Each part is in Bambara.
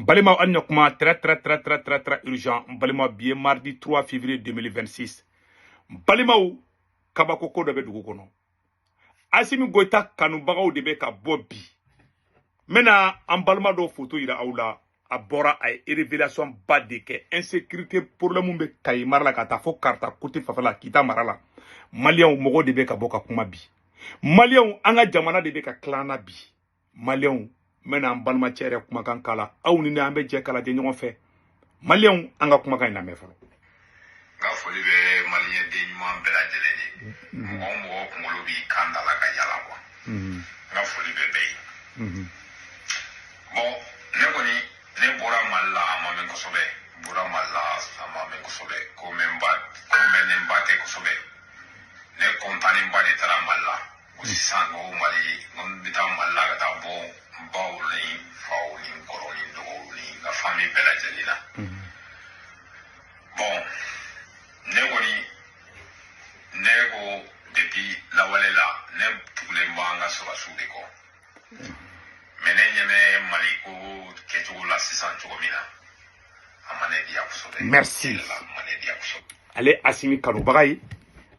N balimaw, hali ni kuma très très très très très très urgent. N balimaw, bi ye mardi 3 février 2026. N balimaw, kabako ko dɔ bɛ dugu kɔnɔ. Asimi Goïta kanubagaw de bɛ ka bɔ bi. N bɛna an balima dɔw photo yira aw la. A bɔra, a ye révélation ba de kɛ. Insécurité problème bɛ Kayi mara la ka taa fo Karata côté fanfɛla, Kita mara la. Maliyɛnw, mɔgɔw de bɛ ka bɔ ka kuma bi. Maliyɛnw, an ka jamana de bɛ ka tila an na bi. Maliyɛnw, n bɛna an balimacɛ yɛrɛ kumakan kala. Aw ni ne, an bɛ jɛ k'a lajɛ ɲɔgɔn fɛ. Maliyɛnw, an ka kumakan in lamɛn fɔlɔ. N ka foli bɛ maliyɛn den ɲuman bɛɛ lajɛlen ye. Mɔgɔ o mɔgɔ kunkolo b'i kan da la ka yala kuwa, n ka foli bɛ bɛɛ ye. Bon, ne kɔni, ne bɔra Mali la, a ma mɛn kosɛbɛ. N bɔra Mali la, a ma mɛn kosɛbɛ. Ko mɛn ba, ko mɛnnen ba tɛ kosɛbɛ. Ne kɔntannen ba de taara Mali la. Ko sisan, ko Mali, n ko n bɛ taa Mali la ka taa bɔ n baw ni faw ni n kɔrɔw ni n dɔgɔw ni n ka famille bɛɛ lajɛlen na. Bon, ne kɔni, ne ko depuis lawale la, ne tugulen b'an ka sɔrɔsiw de kɔ. Mais ne ɲɛ bɛ Mali ko kɛcogo la sisan cogo min na, a ma ne diya kosɛbɛ. Merci. Tiɲɛ la, a ma ne diya kosɛbɛ. Ale Asimi kanubaga ye,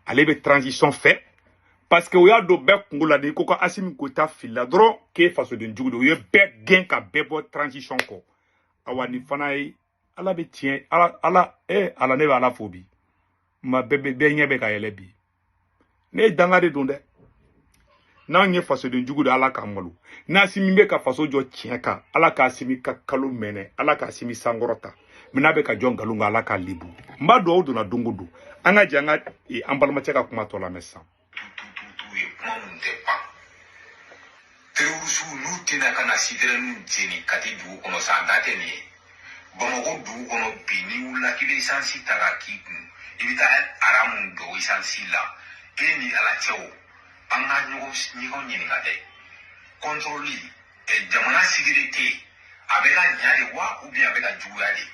ale bɛ transition fɛ, parce que o y'a don bɛɛ kungo la. N'i ko ko Asimi Goïta filila dɔrɔn, k'e fasoden jugu de, o ye bɛɛ gɛn ka bɛɛ bɔ transition kɔ. Awa, nin fana ye Ala bɛ tiɲɛ. Ala, Ala, Ala, ne bɛ Ala fo bi. Ma bɛɛ bɛɛ ɲɛ bɛ ka yɛlɛ bi. Ne ye danga de don dɛ. N'anw ye fasoden jugu de, Ala k'an malo. N'Asimi bɛ ka faso jɔ tiɲɛ kan, Ala k'Asimi ka kalo mɛnɛ, Ala k'Asimi sankɔrɔta. Mɛ n'a bɛ ka jɔ nkalon kan, Ala k'a lebu. N b'a dugawu donna don o don. An ka jɛ an ka an balimacɛ ka kuma tɔ lamɛn sisan. Tututu ye kuma mun tɛ ban. Terroristew n'u tɛna ka na citernew jeni Kati dugu kɔnɔ sa, a da tɛ nin ye. Bamakɔ dugu kɔnɔ bi, n'i wulila k'i bɛ esansi ta k'a k'i kun, i bɛ taa aramu don esansi la. E ni Ala cɛ, o an ka ɲɔgɔn ɲininka dɛ. Contrôle jamana sécurité, a bɛ ka ɲa de wa, ou bien a bɛ ka juguya de?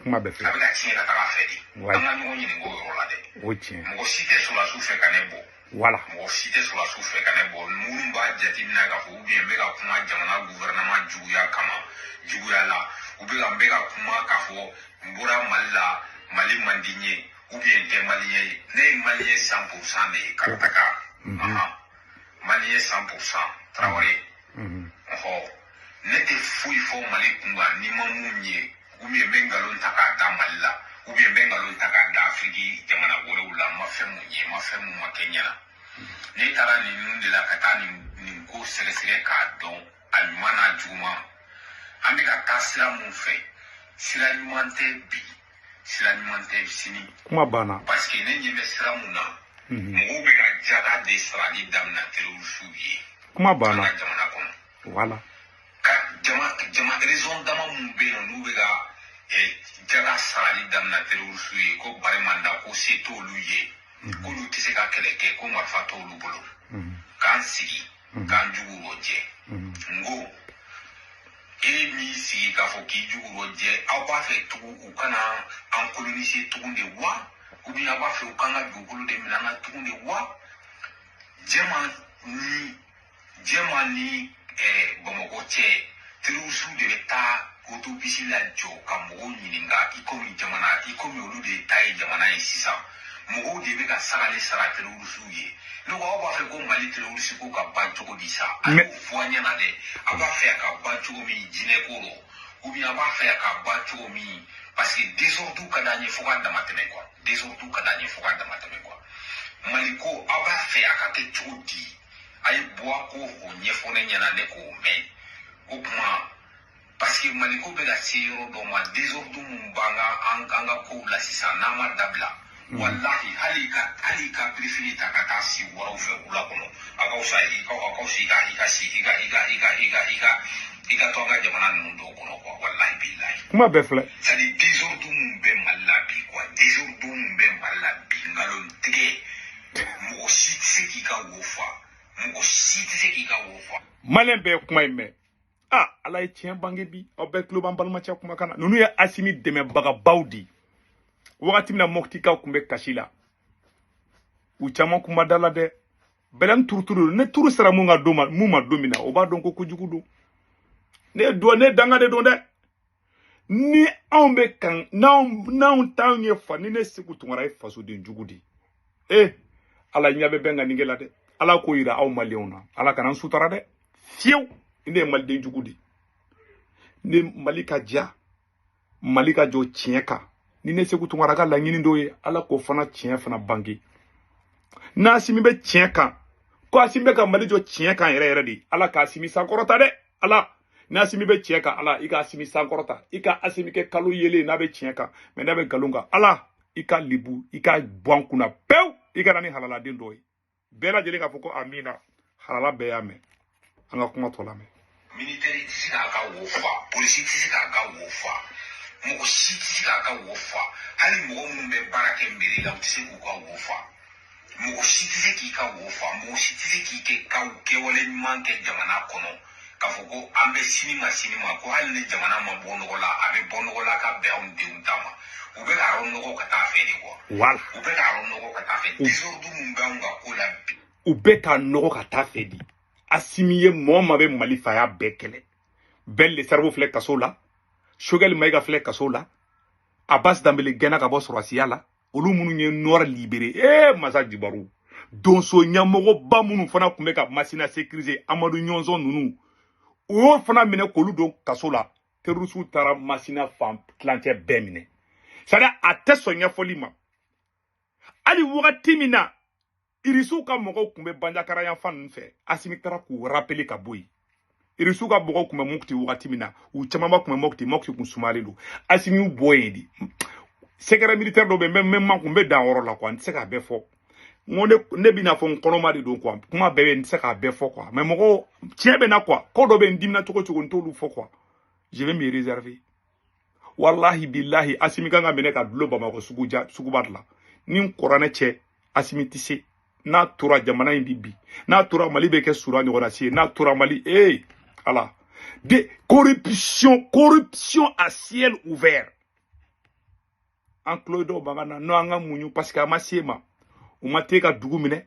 Kuma bɛɛ A filɛ. bɛ ka tiɲɛ ka taga fɛ de. An ka ɲɔgɔn ɲininka o yɔrɔ la dɛ. O tiɲɛ. Mɔgɔ si tɛ sɔrɔdasiw fɛ ka ne bɔ. Wala. Mɔgɔ si tɛ sɔrɔdasiw fɛ ka ne bɔ. Minnu b'a jateminɛ k'a fɔ ou bien n bɛ ka kuma jamana gouvernement juguya kama, juguya la, u bɛ ka n bɛ ka kuma k'a fɔ n bɔra Mali la, Mali man di n ye, ou bien n tɛ maliyɛn ye. Ne ye maliyɛn 100% de ye, Karataka. Ahan, maliyɛn 100%, Tarawele. Ɔhɔ, ne tɛ foyi fɔ Mali kun kan ni ma mun ye, ou bien n bɛ nkalon ta k'a da Mali la, ou bien n bɛ nkalon ta k'a da Afiriki jamana wɛrɛw la. N ma fɛn mun ye, n ma fɛn mun ma kɛ ɲɛna. Ne taara ninnu de la ka taa nin ko sɛgɛsɛgɛ k'a dɔn a ɲuman n'a juguman. An bɛ ka taa sira mun fɛ, sira ɲuman tɛ bi, sira ɲuman tɛ sini. Kuma banna. Parce que ne ɲɛ bɛ sira mun na, mɔgɔw bɛ ka jaka de sarali daminɛ terroristew ye Kuma an banna. ka jamana kɔnɔ. Wala. Ka jama raison dama mun bɛ yen nɔ, n'u bɛ ka jaga sarali daminɛ terroristew ye, ko bari manda, ko se t'olu ye, k'olu tɛ se ka kɛlɛ kɛ, ko marifa t'olu bolo. K'an sigi k'an jugu rɔ jɛ. N ko e m'i sigi k'a fɔ k'i jugu rɔ jɛ, aw b'a fɛ tugun u kana an coloniser tugun de wa, ou bien aw b'a fɛ u k'an ka dugukolo de minɛ an na tugun de wa? Jɛma ni jɛma ni Bamakɔ cɛ, terroristew de bɛ taa otobisi la jɔ ka mɔgɔw ɲininka i komi jamana, i komi olu de ta ye jamana ye. Sisan mɔgɔw de bɛ ka sarali sara terroristew ye. Ne ko aw b'a fɛ ko Mali terroriste ko ka ban cogo di sa? A y'o fɔ an ɲɛna dɛ. Aw b'a fɛ a ka ban cogo min, jinɛ ko rɔ, ou bien aw b'a fɛ a ka ban cogo min? Parce que désordre ka d'an ye fo ka dama tɛmɛ quoi, désordre ka d'an ye fo ka dama tɛmɛ quoi. Mali ko, aw b'a fɛ a ka kɛ cogo di? A ye bɔ a ko o ɲɛfɔ ne ɲɛna, ne k'o mɛn. O kuma, parce que Mali ko bɛ ka se yɔrɔ dɔ ma, désordre mun b'an ka an ka kow la sisan, n'an ma dabila, walahi, hali i ka birifini ta ka taa si waraw fɛ wula kɔnɔ, a ka fisa i ka fisa i ka si i ka to an ka jamana ninnu dɔw kɔnɔ quoi, walahi bilahi. Kuma bɛɛ filɛ. C'est à dire désordre mun bɛ Mali la bi quoi, désordre mun bɛ Mali la bi, nkalon tigɛ, mɔgɔ si tɛ se k'i ka wo fa, mɔgɔ si tɛ se k'i ka wo fa. Maliyɛn bɛɛ ye kuma in mɛn. Ah, Ala ye tiɲɛ bange bi. Aw bɛɛ tulo b'an balimacɛ kumakan na. Ninnu ye Asimi dɛmɛbagabaw di. Wagati min na Mɔtikaw tun bɛ kasi la, u caman kun ma da la dɛ. Bɛlɛn turuturu ne turu sera mun ka don ma, mun ma don min na, o b'a dɔn ko kojugu don. Ne ye dɔ ne danga de don dɛ. Ni anw bɛ kan n'anw t'anw ye fa ni ne Sekou Tounkara ye fasoden jugu de ye. Ala ɲɛ bɛ bɛn ka nin kɛ la dɛ. Ala k'o yira aw maliyɛnw na. Ala kana n sutara dɛ. Fiyewu, ne ye maliden jugu de. Ne Mali ka diya, Mali ka jɔ tiɲɛ kan. Ni ne Sekou Tounkara ka laɲini dɔw ye, Ala k'o fana tiɲɛ fana bange. N'Assimi bɛ tiɲɛ kan, ko Assimi bɛ ka Mali jɔ tiɲɛ kan yɛrɛ yɛrɛ de, Ala k'Assimi sankɔrɔta dɛ. Ala, n'Assimi bɛ tiɲɛ kan, Ala i ka Assimi sankɔrɔta, i ka Assimi kɛ kalo yelen n'a bɛ tiɲɛ kan, mais n'a bɛ nkalon kan, Ala i ka libu, i ka bɔ an kunna pewu, i ka na ni halaladen dɔ ye. Bɛɛ lajɛlen k'a fɔ ko amina, halala bɛɛ y'a mɛn. An ka kuma tɔ lamɛn. Militaire tɛ se k'a ka wo fa, polisi tɛ se k'a ka wo fa, mɔgɔ si tɛ se k'a ka wo fa. Hali mɔgɔ minnu bɛ baara kɛ mairie la, u tɛ se k'u ka wo fa. Mɔgɔ si tɛ se k'i ka wo fa, mɔgɔ si tɛ se k'i kɛ ka kɛwale ɲuman kɛ jamana kɔnɔ k'a fɔ ko an bɛ sini ma sini ma, ko hali ni jamana ma bɔ nɔgɔ la, a bɛ bɔ nɔgɔ la ka bɛn anw denw ta ma. U bɛ ka yɔrɔ nɔgɔ ka taa fɛ de quoi. Voilà. U bɛ ka yɔrɔ nɔgɔ ka taa fɛ. Désordre min bɛ anw ka ko la bi. U bɛ ka nɔgɔ ka taa fɛ de. Assimi ye mɔgɔ ma bɛ Mali fɛ, a y'a bɛɛ kɛlɛ. Ben le cerveau filɛ kaso la, Choguel Maïga filɛ kaso la, Abbas Dambélé gɛnna ka bɔ sɔrɔsiya la. Olu minnu ye Nord libéré, Masa Jibaru. Donso ɲɛmɔgɔba minnu fana tun bɛ ka Masina sécuriser, Amadou Ɲɔnzɔn ninnu, u y'o fana minɛ k'olu don kaso la. Terroriste taara Masina fan tilancɛ bɛɛ minɛ. C'est-à-dire a tɛ sɔn ɲɛfɔli ma. Hali wagati min na Irisiw ka mɔgɔw tun bɛ Banjakara yanfan ninnu fɛ, Assimi taara k'u rappeler ka bɔ yen. Irisiw ka mɔgɔw tun bɛ Mopti wagati min na, u camanba tun bɛ Mopti, Mopti kun sumalen don. Assimi y'u bɔ yen de. Secret militaire dɔ bɛ yen, n bɛ man kun n bɛ dan yɔrɔ la quoi, n tɛ se k'a bɛɛ fɔ. N ko ne bɛna fɔ n kɔnɔma de don quoi, kuma bɛɛ bɛ yen, n tɛ se k'a bɛɛ fɔ quoi. Mais mɔgɔw tiɲɛ bɛ na quoi, ko dɔ bɛ yen n dimina cogo cogo n t'olu fɔ quoi. Je vais me réserver. Wallahi billahi, Assimi kan ka minɛ ka dulon Bamakɔ sugu ja suguba de la. Ni n kɔrɔnɛ cɛ, Assimi tɛ se. N'a tora jamana in bi bi, n'a tora Mali bɛ kɛ sura ɲɔgɔnna si ye, n'a tora Mali, Ala. De corruption, corruption à ciel ouvert. An tulo dɔw mankan na, n'o an ka muɲu parce que a ma se ma. U ma t'e ka dugu minɛ,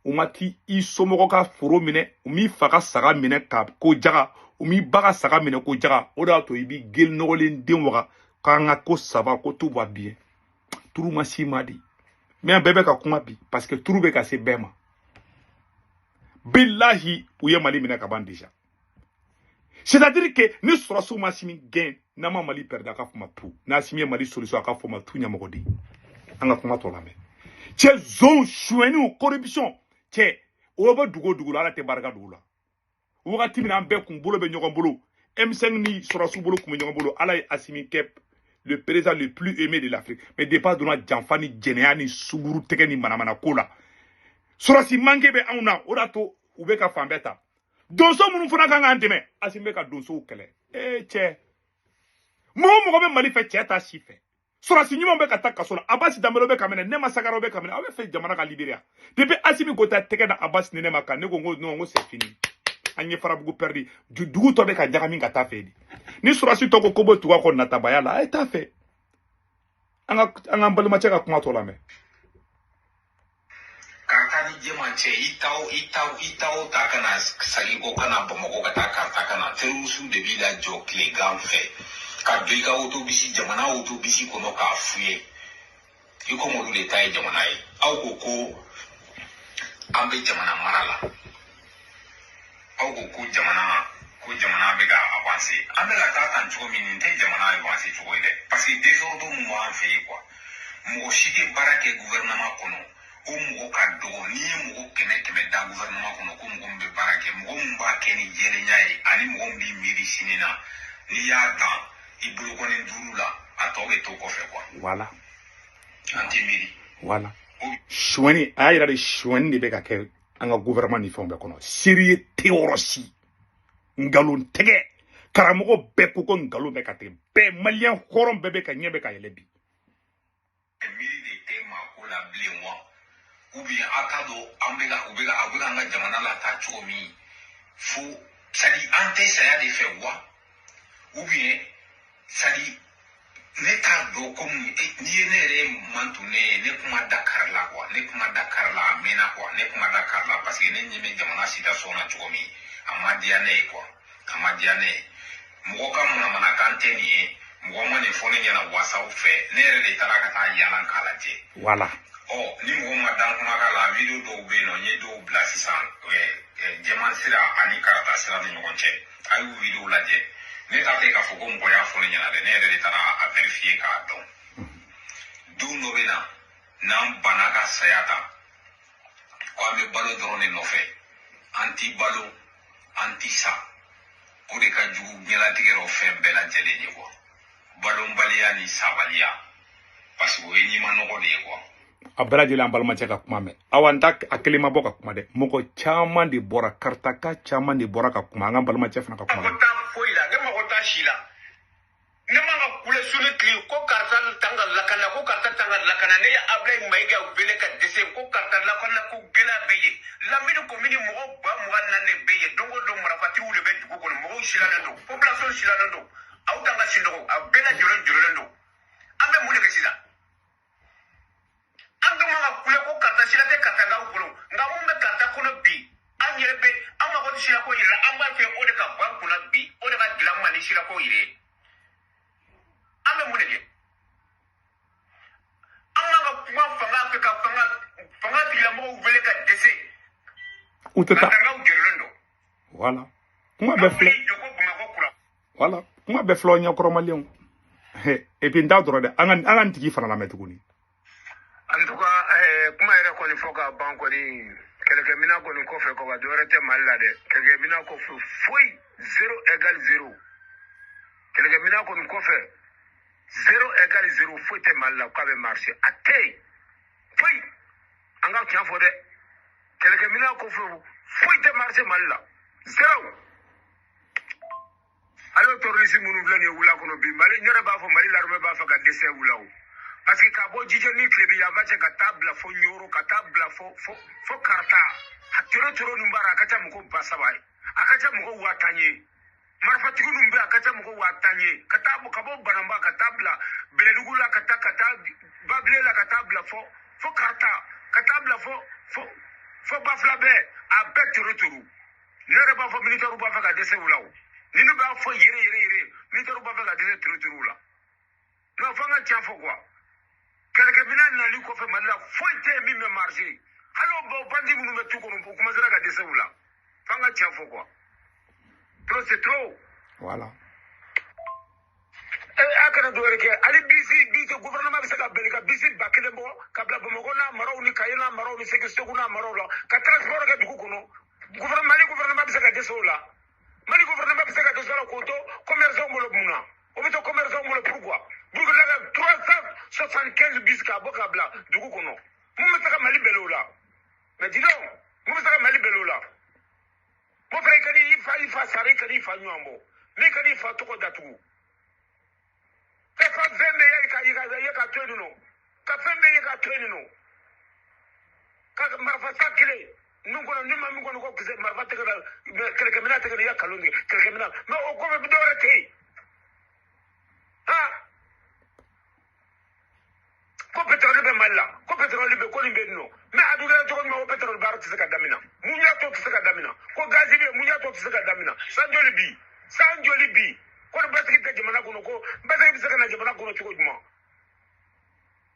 u ma t'i i somɔgɔ ka foro minɛ, u m'i fa ka saga minɛ ka ko jaga, u m'i ba ka saga minɛ ko jaga. O de y'a to i b'i geli nɔgɔlen den waga k'an ka ko saba ko tout va bien. Turu ma s'i ma de. Mais bɛɛ bɛ ka kuma bi parce que turu bɛ ka se bɛɛ ma. Billahi, u ye Mali minɛ ka ban déjà. C'est-à-dire que ni sɔrɔsiw ma Assimi gɛn, n'an ma Mali perdre, a ka fɔ ma tu. N'Assimi ye Mali solution, a ka fɔ ma tu ɲɛmɔgɔden. An ka kuma tɔ lamɛn. Cɛ, zon suɲɛniw, corruption, cɛ, o bɛ dugu o dugu la, Ala tɛ barika dugu la. Wagati min na an bɛɛ kun bolo bɛ ɲɔgɔn bolo, M5 ni sɔrɔsiw bolo kun bɛ ɲɔgɔn bolo, Ala ye Assimi kɛ le président le plus aimé de l'Afrique. Mais depuis a donna janfa ni jɛnɛya ni suguru tɛgɛ ni manamana ko la, sɔrɔsi manque bɛ anw na, o de y'a to u bɛ ka fan bɛɛ ta. Donso minnu fana kan k'an dɛmɛ, Assimi bɛ ka donsow kɛlɛ. Cɛ, mɔgɔ o mɔgɔ bɛ Mali fɛ, cɛ t'a si fɛ. Sɔrɔsi ɲuman bɛ ka taa kaso la, Abbas Danbɛlɛ bɛ ka minɛ, Nema Sagara bɛ ka minɛ, aw bɛ fɛ jamana ka libérer. Depuis Assimi Goïta tɛgɛ da Abbas ni Nema kan, ne ko n ko non, n ko c'est fini. An ye Farabugu perdu, dugu tɔ bɛ ka ɲagami ka taa fɛ de. Ni sɔrɔsi tɔ ko ko bɛ tugu a kɔ natabaya la, a ye taa fɛ. An ka an k'an balimacɛ ka kuma tɔ lamɛn. Karata ni jɛman cɛ, i t'aw i t'aw i t'aw ta ka na segin kɔ ka na Bamakɔ ka taa Karata ka na. Terroriste de b'i lajɔ tilegan fɛ ka don i ka otobisi, jamana otobisi kɔnɔ k'a f'u ye i komi olu de ta ye jamana ye. Aw ko ko an bɛ jamana mara la, aw ko ko jamana, ko jamana bɛ ka avancer. An bɛ ka taa tan cogo min, nin tɛ jamana avancer cogo ye dɛ, parce que désordre mun b'an fɛ yen quoi, mɔgɔ si tɛ baara kɛ gouvernement kɔnɔ, o mɔgɔ ka dɔgɔ. N'i ye mɔgɔ 100 100 da gouvernement kɔnɔ ko mɔgɔ min bɛ baara kɛ, mɔgɔ min b'a kɛ ni jɛlenya ye ani mɔgɔ min b'i miiri sini na, n'i y'a dan i bolokɔni 5 la, a tɔ bɛ to kɔfɛ quoi. Voilà. An tɛ miiri. Voilà. Suɲɛni, a y'a yira de, suɲɛni de bɛ ka kɛ an ka gouvernement ni fɛnw bɛɛ kɔnɔ. Sérieux tɛ yɔrɔ si. Nkalon tigɛ. Karamɔgɔ bɛɛ ko ko nkalon bɛ ka tigɛ. Bɛɛ, maliyɛn hɔrɔn bɛɛ bɛ ka ɲɛ bɛ ka yɛlɛ bi. Miiri de tɛ maa ko la bilen wa? Ou bien aw t'a dɔn an bɛ ka u bɛ ka a bɛ ka an ka jamana lataa cogo min fo, c'est à dire an tɛ saya de fɛ wa? Ou bien, c'est à dire ne t'a dɔn, komi n'i ye ne yɛrɛ mantu ne ye, ne kuma da kari la quoi, ne kuma da kari la a mɛnna quoi, ne kuma da kari la parce que ne ɲɛ bɛ jamana situation na cogo min, a ma diya ne ye quoi, a ma diya ne ye. Mɔgɔ ka manamanakan tɛ nin ye, Mɔgɔ ma nin fɔ ne ɲɛna WhatsApp fɛ, ne yɛrɛ de taara ka taa yaala k'a lajɛ. Voilà. Ɔ ni mɔgɔ ma dan kumakan la, vidéo dɔw bɛ yen nɔ, n ye dɔw bila sisan, jɛman sira ani karata sira ni ɲɔgɔn cɛ, a y'u vidéo lajɛ. Ne ta tɛ k'a fɔ ko mɔgɔ y'a fɔ ne ɲɛna dɛ, ne yɛrɛ de taara a vérifier k'a dɔn. Don dɔ bɛ na, n'an banna ka saya ta, ko an bɛ balo dɔrɔn de nɔfɛ, an ti balo, an ti sa. O de ka jugu diɲɛlatigɛ rɔ fɛn bɛɛ lajɛlen ye quoi. Balonbaliya ni sabaliya, parce que o ye ɲiman nɔgɔ de ye quoi. A bɛɛ lajɛlen, an balimacɛ ka kuma mɛn. Awa, n ta a kelen ma bɔ ka kuma dɛ, mɔgɔ caman de bɔra, karitaka caman de bɔra ka kuma. An ka balimacɛ fana ka kuma mako mɛn. t'a foyi la, ne mako t'a si la. Ne man ka kule su ni tile ko karisa tan ka lakana, ko karisa tan ka lakana. Ne ye Ablaye Mayiga wele ka dɛsɛ ko karisa lakana, ko gɛlɛya bɛ yen. Lamini komini mɔgɔ 24,000 de bɛ yen. Don o don marifatigiw de bɛ dugu kɔnɔ, mɔgɔw silannen don, population silannen don. Aw t'an ka sunɔgɔ, a bɛɛ lajɛlen jɔrɔlen don. An bɛ mun de kɛ sisan? An dun man ka kule ko karisa sira tɛ karitakaw bolo, nka mun bɛ karita kɔnɔ bi, an yɛrɛ bɛ an mako tɛ sirako yɛrɛ la. An b'a fɛ o de ka bɔ an kunna bi, o de ka dilan man ni sirako yɛrɛ ye. An bɛ mun de kɛ? An man ka kuma fanga fɛ ka fanga tigilamɔgɔw wele ka dɛsɛ. U tɛ taa. Karitakaw jɔrɔlen don. Voilà, kuma bɛɛ An filɛ. wuli jɔ ko Bamakɔ kura. Voilà, kuma bɛɛ filɛ aw ɲɛkɔrɔ, maliyɛnw. Et puis n t'a dɔrɔn dɛ, an ka nin tigi fana lamɛn tuguni. En tout cas, kuma yɛrɛ kɔni fɔ ka ban kɔni, kɛlɛkɛminɛn kɔni kɔfɛ kɔba dɔwɛrɛ tɛ Mali la dɛ. Kɛlɛkɛminɛn kɔfɛ foyi, zéro égale zéro. Kɛlɛkɛminɛn kɔni kɔfɛ, zéro égale zéro, foyi tɛ Mali la k'a bɛ marcher, a tɛ yen foyi. An ka tiɲɛ fɔ dɛ, kɛlɛkɛminɛn kɔfɛ foyi tɛ marcher Mali la, zéro. Ale terroriste minnu filɛ nin ye wula kɔnɔ bi Mali, n yɛrɛ b'a fɔ Mali l'armée b'a fɛ ka dɛsɛ wula o, parce que ka bɔ Jijɛ ni tilebi yanfan cɛ ka taa bila fo Ɲoro, ka taa bila fo Karata, a toro toro ninnu b'a la, a ka ca mɔgɔ 3000 ye, a ka ca mɔgɔ 10,000 ye. Marifatigi ninnu bɛ yen, a ka ca mɔgɔ 10,000 ye. Ka taa ka bɔ Bananba ka taa bila Bɛlɛdugu la, ka taa Babile la, ka taa bila fo Karata, ka taa bila fo Bafulabɛ, a bɛɛ toro toro. Ne yɛrɛ b'a fɔ militaires b'a fɛ ka dɛsɛ u la o. Ni ne b'a fɔ yere yere yere, militaires b'a fɛ ka dɛsɛ toro toro la. Non, f'an ka tiɲɛ fɔ quoi. Kɛlɛkɛminɛn nali kɔfɛ Mali la, foyi tɛ yen min bɛ marcher. Hali o bandi minnu bɛ tu kɔnɔ, u commencera ka dɛsɛ u la. F'an ka tiɲɛ fɔ quoi, trop c'est trop. Voilà. A kana dɔwɛrɛ kɛ, hali bisi gouvernement bɛ se ka bɛn ka bisi 1000 bɔ ka bila Bamakɔ n'a maraw ni Kayi n'a maraw ni Segu n'a maraw la, ka transport kɛ dugu kɔnɔ. Gouvernement, Mali gouvernement bɛ se ka dɛsɛ o la? Mali gouvernement bɛ se ka dɛsɛ o la k'o to commerçant bolo mun na? O bɛ to commerçant bolo pourquoi? Burukina ka 375 bis k'a bɔ k'a bila dugu kɔnɔ, mun bɛ se ka Mali bɛlɛ o la? Mais dis donc, mun bɛ se ka Mali bɛlɛ o la? Mo fana, i ka di i fa sara, i ka di i fa ɲɔgɔn bɔ, n'i ka di i fa tɔgɔ datugu ka fa fɛn bɛɛ ye ka to yen nɔ, ka fɛn bɛɛ ye ka to yen nɔ, ka marifa sa kelen min kɔnɔ ni ma min kɔnɔ ko kisɛ marifa tɛgɛ la, kɛlɛkɛminɛn tɛgɛ la, i ya kalon tigɛ kɛlɛkɛminɛn, mais o kɔfɛ dɔwɛrɛ tɛ yen. Han, ko pétrole bɛ Mali la, ko pétrole bɛ, ko nin bɛ yen nɔ, mais a dun kɛra cogo jumɛn o pétrole baara tɛ se ka daminɛ? Mun y'a to tɛ se ka daminɛ? Ko gazi bɛ yen, mun y'a to tɛ se ka daminɛ? San joli bi, san joli bi, ko ni basigi tɛ jamana kɔnɔ, ko basigi bɛ se ka na jamana kɔnɔ cogo jumɛn?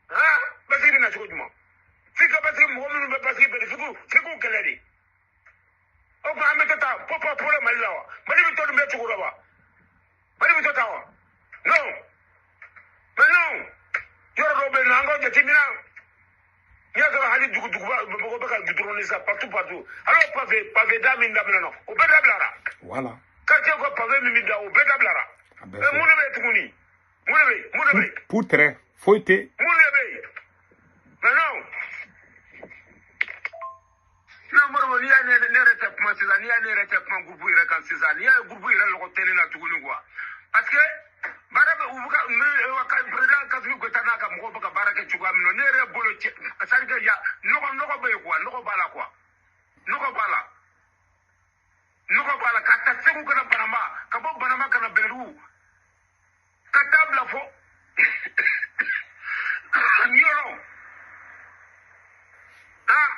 Han, basigi bɛ na cogo jumɛn? F'i ka basigi, mɔgɔ minnu bɛ basigi bɛɛ f'i k'u kɛlɛ de. O tuma an bɛ taa pɔ pɔ la Mali la wa? Mali bɛ to nin bɛɛ cogo la wa? Mali bɛ to tan wa? Non, mais non, yɔrɔ dɔw bɛ yen nɔ, an k'o jateminɛ. N'i y'a sɔrɔ hali dugu duguba mɔgɔ bɛ ka goudron sisan partout partout, hali o pavé da min daminɛ na, o bɛɛ dabilara. Voilà. Quartier ko pavé min bɛ da, o bɛɛ dabilara. A bɛɛ Mun de bɛ yen tuguni? Mun de bɛ yen? Mun de bɛ yen? Poutre foyi tɛ. Mun de bɛ yen? Mais non, non, Moribo, n'i y'a ne yɛrɛ tɛ kuma sisan, n'i y'a ne yɛrɛ tɛ kuma groupe yɛrɛ kan sisan, n'i y'a ye groupe yɛrɛ lɔgɔ tɛ ne na tuguni quoi, parce que baara bɛ u bɛ ka président Kasimi Goyita n'a ka mɔgɔw bɛ ka baara kɛ cogoya min na, ne yɛrɛ bolo cɛ, c'est à dire que ya nɔgɔ bɛ yen quoi, nɔgɔ b'a la quoi, nɔgɔ b'a la, nɔgɔ b'a la, ka taa Segu ka na Banamba, ka bɔ Banamba ka na Bɛlɛdugu, ka taa bila fo Ɲɔrɔ. Ah,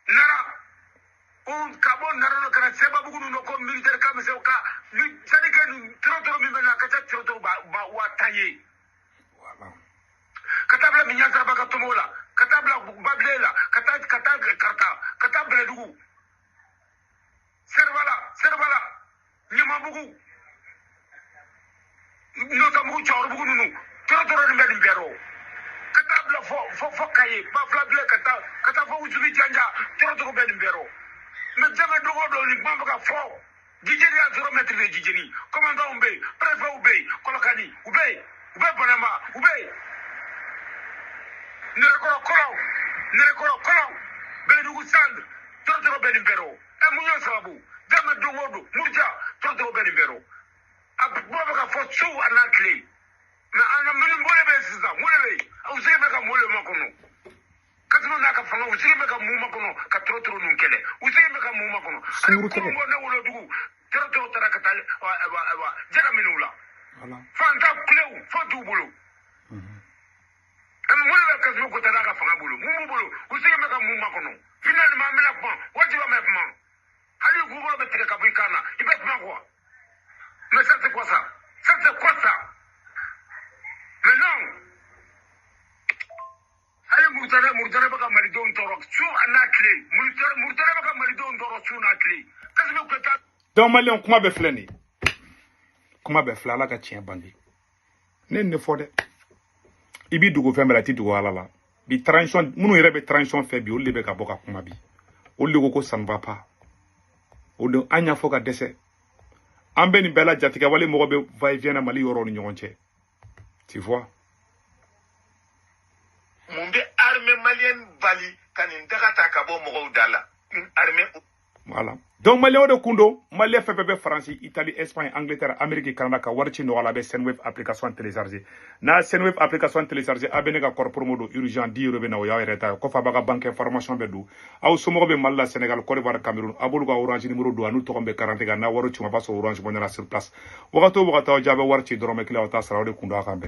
Nara ko ka bɔ Nara ka na Sɛbabugu ninnu ko militaire ka misɛn ka, c'est à dire que nin tɔrɔ tɔrɔ. Nɔtɔbugu Nɔtɔbugu Cɛkɔrɔbugu ninnu tɔrɔ nin bɛ nin bɛɛ rɔ ka taa bila fɔ Kaye Bafula bilen ka taa fɔ Usubi Janja tɔrɔ bɛ nin bɛɛ rɔ mais jama dogo dɔ nin kuma bɛ ka fɔ Jijeni y'a zéro mètre de Jijeni commandant bɛ yen préfet bɛ yen Kɔlɔkani u bɛ yen u bɛ Banamba u bɛ yen Nɛrɛkɔrɔ Kɔlɔw Nɛrɛkɔrɔ Kɔlɔw Bɛlɛdugu Sand tɔrɔ bɛ nin bɛɛ rɔ ɛ mun y'o sababu jama don o don Muruja tɔrɔ bɛ nin bɛɛ rɔ a kuma bɛ ka fɔ su a n'a tile mais an ka minnu bɔlen bɛ yen sisan mun de bɛ yen u sigi bɛ ka mun de makɔnɔ Kasimi n'a ka fanga u sigi bɛ ka mun makɔnɔ ka tɔrɔ ninnu kɛlɛ u sigi bɛ ka mun makɔnɔ Sunguru kɛlɛ. Ko ne wolodugu tɔrɔ taara ka taa jɛgɛ minɛ u la Voilà. fantan kulew fo t'u bolo mun de bɛ Kasimi Goyita n'a ka fanga bolo mun b'u bolo u sigi bɛ ka mun makɔnɔ finalement an bɛna kuma wajibi an bɛ kuma hali k'u bolo bɛ tigɛ ka bɔ i kan na i bɛ kuma quoi mais ça c'est quoi ça ça c'est quoi ça mais non hali Mauritanie bɛ ka malidenw tɔɔrɔ su a n'a tile Mauritanie bɛ ka malidenw tɔɔrɔ su n'a tile Kasimi Goyita Donc maliyɛn kuma bɛɛ filɛ nin ye kuma bɛɛ filɛ ala ka tiɲɛ bange ne nin de fɔ dɛ i b'i dogo fɛn bɛɛ la i t'i dogo ala la bi transition minnu yɛrɛ bɛ transition fɛ bi olu de bɛ ka bɔ ka kuma bi olu de ko ko ça ne va pas o de an y'a fɔ ka dɛsɛ an bɛ nin bɛɛ la jatigɛ wale mɔgɔ bɛ va et vient na Mali yɔrɔw ni ɲɔgɔn cɛ tu vois. Mun bɛ armée malienne bali ka nin daga ta ka bɔ mɔgɔw da la une armée. Voilà. Donc maliyɛnw de kun don maliyɛn fɛn fɛn bɛ Faransi, Italie, Espagne, Angleterre, Amérique, Canada ka wari ci nɔgɔya la a bɛ Sendwave application télécharger. N'a Sendwave application télécharger a bɛ ne ka code promo don urgent 10 euros bɛ na o y'aw yɛrɛ ta ye kɔfɛ a b'a ka banque information bɛɛ don aw somɔgɔw bɛ Mali la Sénégal, Côte d'Ivoire, Cameroun a b'olu ka Orange numéro don a n'u tɔgɔ bɛ carte kan n'a wari ci ma a b'a sɔrɔ Orange Money la sur place wagati o wagati aw jaa bɛ wari ci dɔrɔmɛ kelen aw t'a sara o de kun don a kan bɛn.